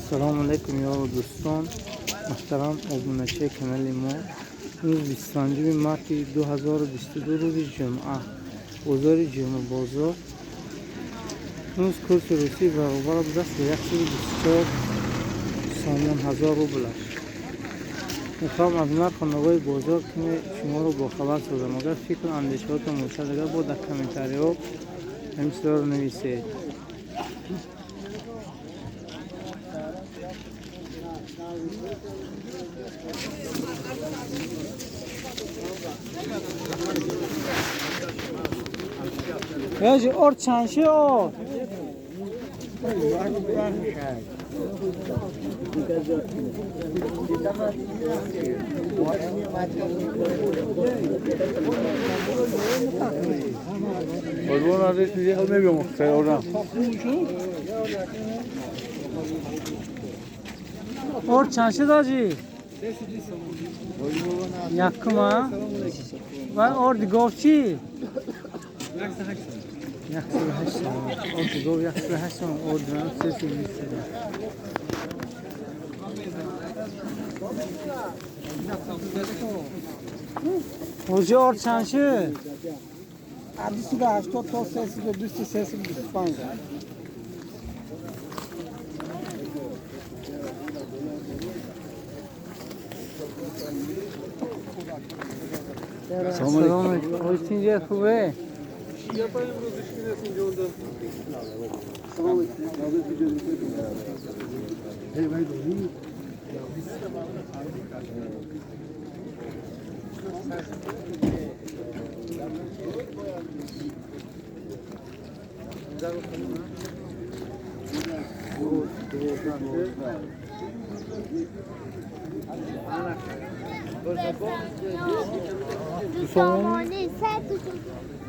Салому алейкум, ё дӯстон, муҳтарам обуначаи канали мо. Имрӯз 25 марти 2022, рӯзи ҷумъа, бозори Ҷумъабозор. Имрӯз курси русӣ баробар будааст ба 124 сомон 1000 рублаш. Мехоҳам аз нарху навои бозор каме шуморо бохабар созам. Агар фикру андешаҳотон бошад, агар бо дар комментариҳо ҳамин чизҳоро нависед. Яжи орд чанд ши орд? Орд чанд шуд, ҳоҷӣ? Якума? Ва орди гов чӣ? 108 сомон. Орди гов 108 сомон, орди ман 320 сомон. Ҳоҷӣ, орд чанд шуд? 280 то 320, 325. Салом алейкум. Ҳоҷӣ, тинҷа, хубе? Сомонӣ се.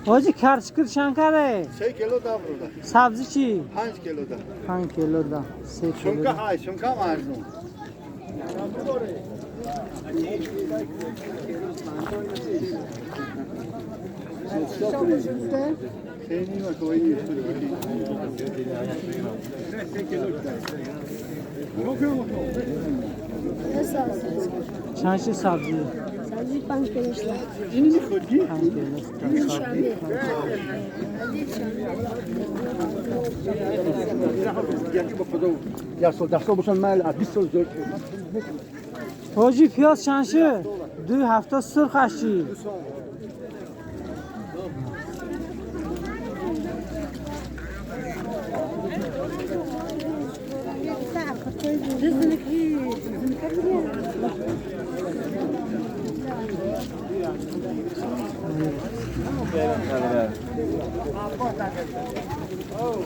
Ҳоҷӣ, карчикир чанд каре? 3 кило да брода. Сабзӣ чӣ? 5 кило да. 5 кило да. 3 кило. Шумка ҳай, шумка арзон. Чанд ши сабзӣ? Сабзӣ 5 кило шуда. 5 кило сабзӣ. Ҳоҷӣ, пиёз чанд шуд? 2 ҳафта сурхаш чӣ?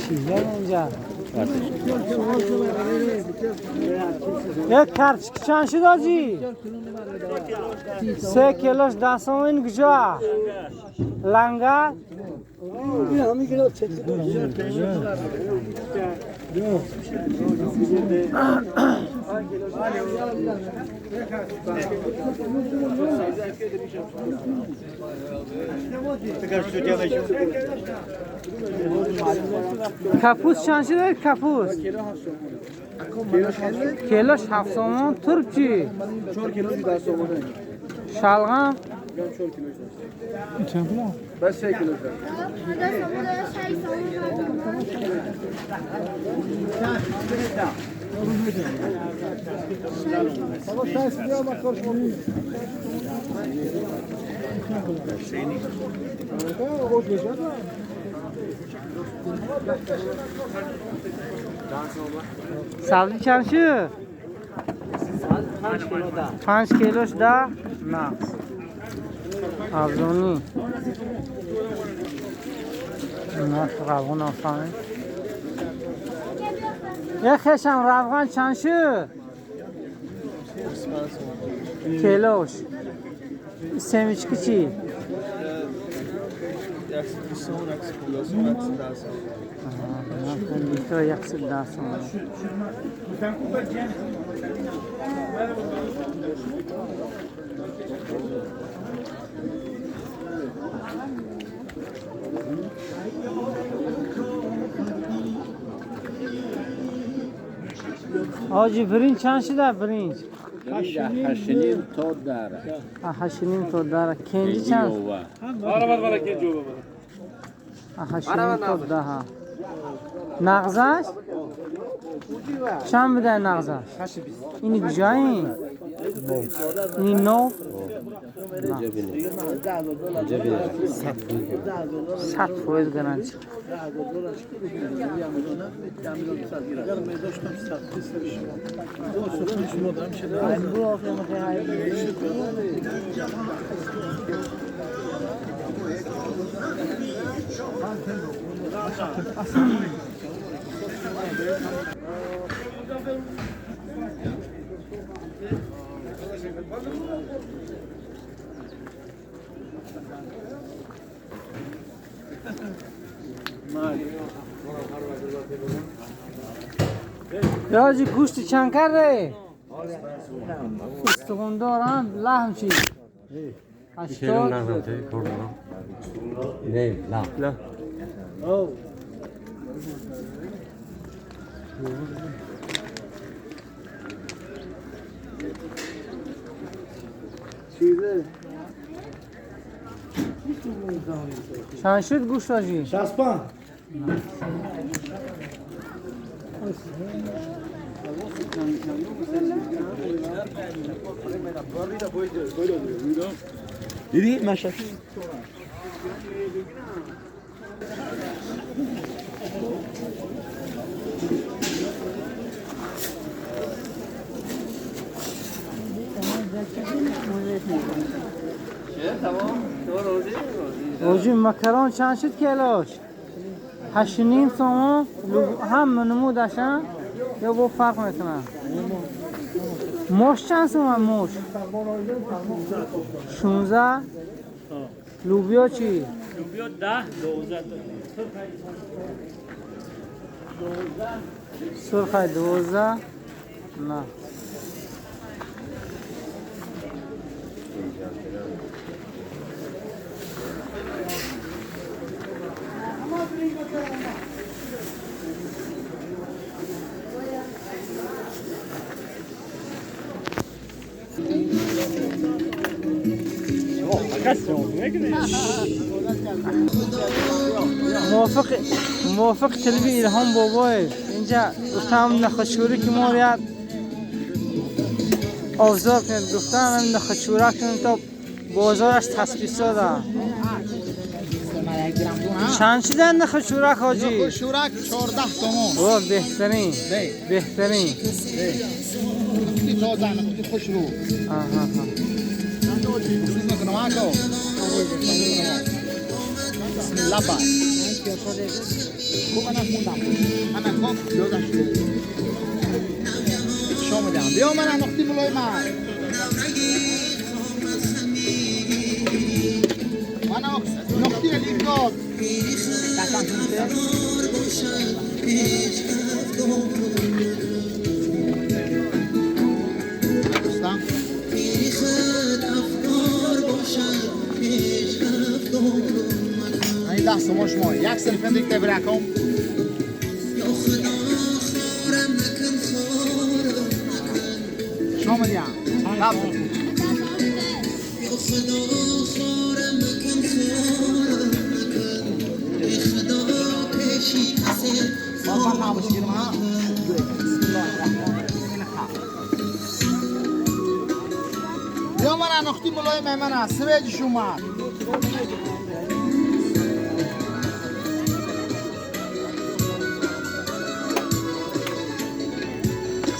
Чиза инҷа? Як карчики чанд шуд, ҳоҷӣ? 3 килош 10 сомон. Ин куҷо? Лангар? Капуст чанд шуд? Капуст килош 7 сомон. Турб чӣ? 4 кило 10 сомонӣ. Шалғам? 4 кило. Бас 3 кило. 6 сомон. Сабзӣ чанд шуд? 5 килош да нақс. Арзонӣ. Нархи равған фаҳмед. Як хешам, равған чанд шуд? Килош. Семечки чӣ? 120 сомон, 150 сомон, 110 сомон. Литр 110 сомон. آجی برنج چند شده برنج؟ 8.5 تا 10. 8.5 تا 10. کنجی چند؟ 8.5 تا 10. نغزش؟ چند بده نغزش؟ اینی کجایی؟ اینی 9؟ 100% гарантия. یاجی گوشت چند کرده؟ استخوندار هم لحم چی؟ 80. نه نه. چند شد گوشت آجی؟ 65. دیدی مشکی؟ آجی مکرون چند شد کیلوش؟ 8.5 سوم هم نمودش یا با فرق میکنه؟ موش چند سومه موش؟ 16. لوبیا چی؟ لوبیا 10 12. سرخه 12. نه موافق تلوی الهام بابای اینجا گفتم نخشوری که ما باید آوزار کنیم، گفتم نخشوره کنیم تا بازارش تثبیت داده. چند شده نخشورک حاجی؟ نخشورک 14 تومان. اوه بهترین بهترین. تازه نختی خوش رو. آها. بسم الله با. خوب من موندم. من خوب یادم شد. شام دم. بیا من نختی ملای من. من نختی لیکات. این 10 سوم شما یک سلفن دیگه برکم. شما دیم. بیا من نختی ملای میمنه سویجش اومد.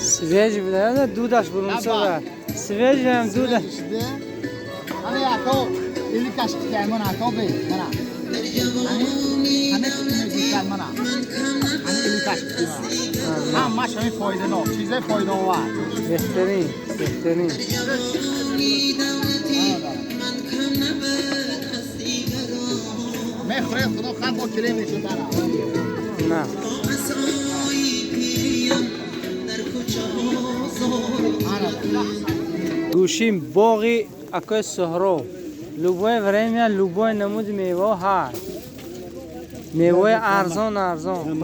سویج بوده دودش برون شده. سویج هم دودش. انا یاکو ایلی کشک من عطا به من همه کشک من همه ایلی کشک من همش همین فایده نو چیزای فایده آور. بهترین بهترین. میخوره خدا خند با کریم میشه دارم. نه گوشیم باغی اکای سهرو. любое время любой نمود میوه هست. میوه ارزان ارزان.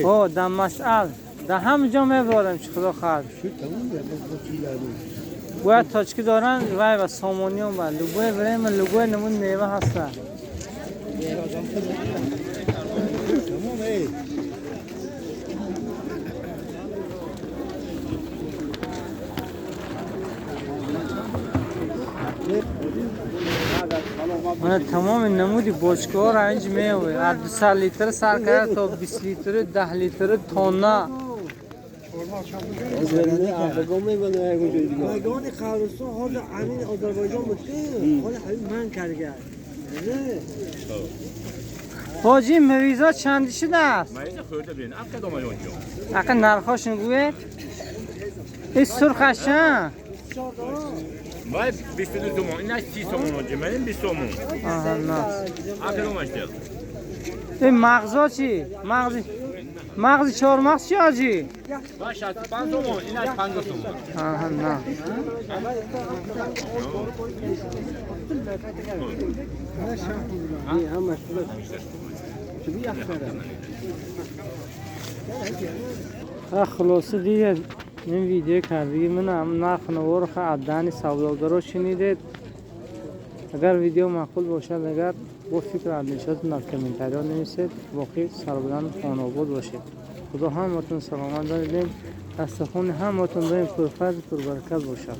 او دم مشعل در همه جا میبرم چه خدا خواهد. باید تاچکی دارن وای و سامانی هم بند. لوگوی بریم لوگوی نمون میوه هستن. من تمام نمودی بشکه‌ها را اینج می‌آورد. از 200 لیتر سر کرده تا 20 لیتر، 10 لیتر، تنه. میدان قبرستان حال امین آذربایجان بود که حال همین من کرده. حاجی مویزا چندی شده است؟ مویزا خورده بین. اقا دو میلیون جو. اقا نرخاشون گوید؟ این سرخشه. وای 22 تومان، اینا 30 تومان آجی، من 20 تومان. آها نه. اقا دو مشتل. این مغزا چی؟ مغزی چهار مغز چی آجی؟ وای 65 تومان، اینا 50 تومان. آها نه. خلاصه دیگه این ویدیو کردی من هم نرخ نورخ عدنی سوداگرا شنیدید. اگر ویدیو معقول باشد اگر با فکر اندیشاتون در کامنت ها نویسید. باقی سربلند خانواد باشید. خدا همتون سلامت دارید. دستخون همتون داریم پرفضل پربرکت باشد.